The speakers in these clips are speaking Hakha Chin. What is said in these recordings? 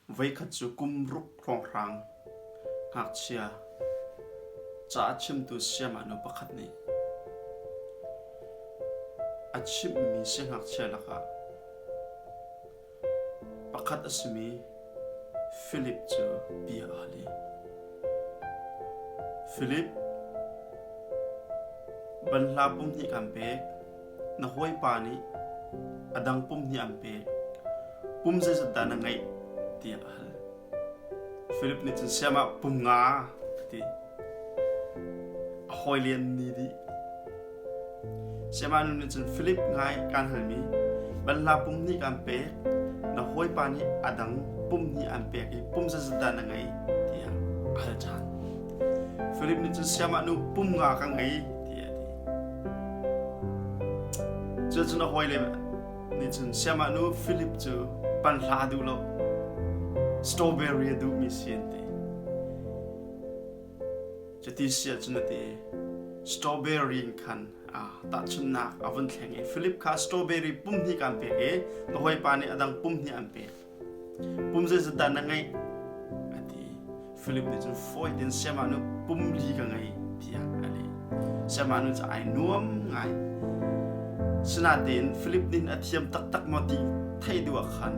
Voikhat cu kum ruk hrawnghrang ngakchia ca a chimtu sayamah pakhat nih a chimhmi siangngakchia lakah pakhat a simi Filip cu bia a hal i, Filip, banhla pum hnih kaan pek. Na hawipa nih a dang pum hnih an pek. Pum zeizat dah na ngeih? tiah a hal. Philip nih cun siam ah pum nga a ti. A hawile an ni dih. Siamah nu nih cun Philip ngai kaan halmi banhla pum hnih kaan pek. Na hawipa nih a dang pum hnih an pek i pum zeizat dah na ngeih? tiah a hal ṭhan. Philip nih cun siamah nu pum nga ka ngei tiah a ti. Cucun a hawile nih cun siamah nu Philip cu panhla a duh lo. Strawberry a duhmi si an ti. Cuti si ahcun a ti. Strawberry in khan tahchunhnak a vun thleng i Philip kha strawberry pum hnih kan pek i na hawipa nih a dang pum hnih an pek. Pum zeizat dah na ngeih? a ti. Philip nih cun fawi tein sayamah nu pum li ka ngei tiah a leh. Sayamah nu cu ai nuam ngai. Sinain Philip nih a thiam taktak maw ti theih duh ah khan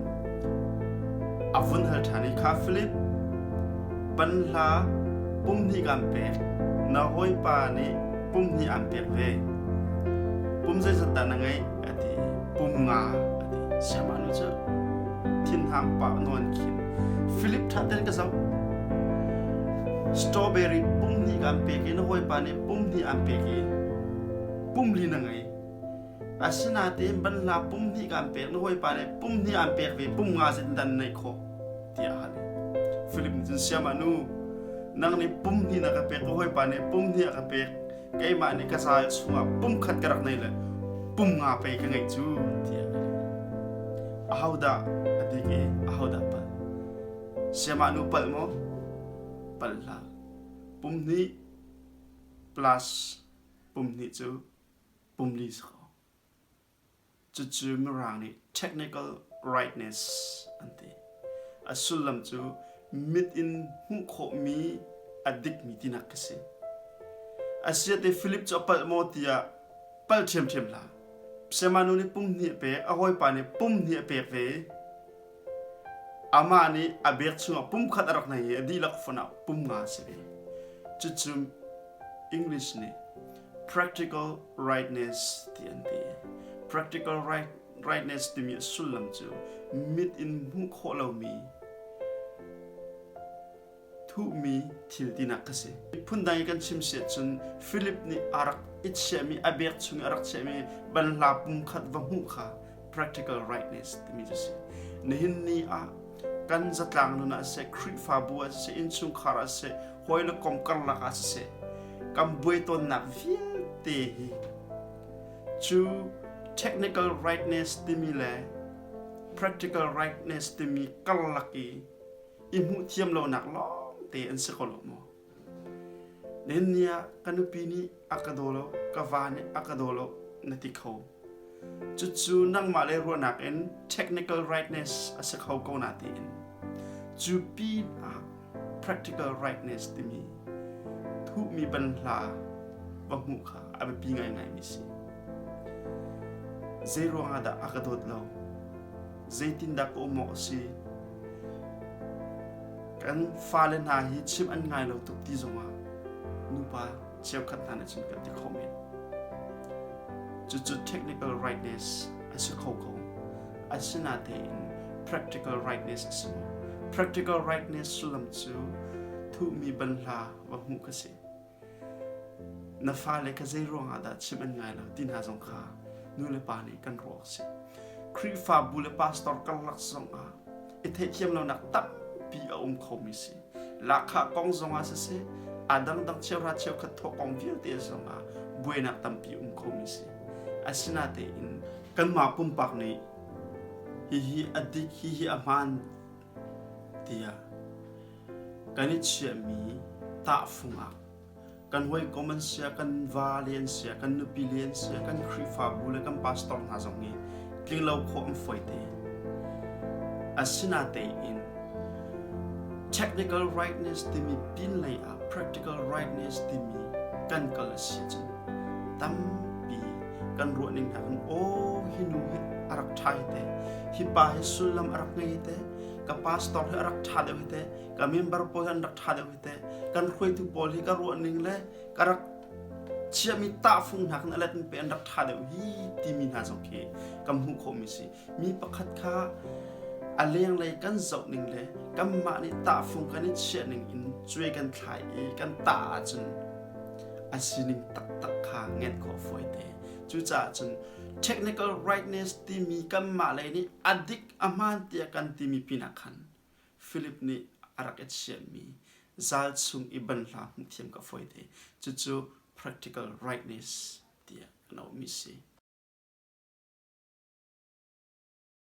a vun hal ṭhan i kha Philip panhla pum hnih kaan pek na hawipa nih pum hnih aan pek ve. Pum zeizat dah na ngeih? a ti. Pum nga a ti. Sayamah nu cu thinhang pah nawn khin Philip ṭha tein ka zoh. Strawberry pum hnih kaan pek i na hawipa nih pum hnih aan pek i pum li na ngei. Asinain banhla pum hnih kaan pek na hawipa nih pum hnih aan pek ve pum nga zet dan nei khawh tiah a hal. Philip nih cun siamah nu nang nih pum hnih na ka pek ka hawipa nih pum hnih a ka pek keimah nih ka zal chungah pum khat ka rak nei le pum nga pei ka ngeih cu tiah a leh. Ahodah a dik i ahodah palh? Siamah nu palh maw? Palh hlah. Pum hnih plus pum hnih cu pum li si ko. Cucu Mirang nih technical rightness an ti. A sullam cu mit in hmuh khawhmi a dikmi tinak ka si. Asiate Philip cu a palh maw tiah palh ṭhiamṭhiam hlah. Semanu nih pum hnih a pek, a hawipa nih pum hnih a pek ve. Amah nih a bek chungah pum khat a rak nei i a dihlak fon ah pum nga a si ve. Cucu English nih practical rightness ti an ti. Practical right, rightness timi a sullam cu mit in hmuh khawh lomi thuhmi thil tinak ka si. Phundang i kan chim si ahcun Philip nih a rak i chiahmi a bek chung i a rak chiahmi banhla pumkhat va hmuh kha practical rightness timi cu si. Nihin ni ah kan zatlang nun ah siseh, Khrihfabu ah siseh, innchungkhar ah siseh, hawi le kom karlak ah siseh, kan buai tawnnak vialte hi cu technical rightness timi le practical rightness timi karlak i i hmuh thiam lonak lawngte an si ko lo maw? Nihin ni ah ka nupi nih a ka daw lo, ka va nih a ka daw lo na ti kho. Cucu nangmah le ruahnak in technical rightness a si kho ko na tiin. Cu pin ah practical rightness timi thuhmi banhla va hmuh kha a biapi ngaingaimi si. Zei ruangah dah a ka dawt lo? Zeitindah ka um awk a si? Kan fale hna hi chim an ngai lo tuk ti zongah nupa cheukhat hna nih cun kan ti kho men. Cucu technical rightness a si kho ko. Asinatein practical rightness a si maw? Practical rightness sullam cu thuhmi banhla va hmuh ka si. Na fale kha zei ruangah dah chim an ngai lo ti hna zong kha nu le pa nih kan ruah awk a si. Khrihfabu le pastor karlak zongah i theihthiam lonak tampi a um khomi si. Lahkhah kong zongah siseh, a dangdang cheuhra cheukhat thawh kong vialte zongah buainak tampi um khomi si. Asinatein kanmah pumpak nih hihi a dik, hihi a hmaan tiah kan i chiahmi tahfung ah kan hawikom an sia, kan va le an sia, kan nupi le an sia, kan Khrihfabu le kan pastor hna zong nih tlinglo khawh an fawi te. Asinatein. Technical rightness timi pinlei ah practical rightness timi kan kal a si ahcun tampi kan ruah ning hna kan aw hi nu hi a rak ṭha hi te, hi pa hi sullam a rak ngei hi te, ka pastor hi a rak ṭha deuh hi te, ka member pawl hi an rak ṭha deuh hi te, kan hruaitu pawl hi ka ruah ning le ka rak chiahmi tahfung hna kan a let in pe an rak ṭha deuh hi timi hna zong khi kan hmuh khawhmi si. Mi pakhat kha a lenglei kan zoh ning le kanmah nih tahfung kan i chiah ning in cuai kan thlai i kan tah ahcun a sining taktak kha ngenh khawh fawi te. Cucaah cun technical rightness timi kanmah lei nih a dik a hmaan tiah kan timi pinah khan Philip nih a rak i chiahmi zal chung i banhla hmuh thiam ka fawi te. Cucu practical rightness tiah kan auhmi si.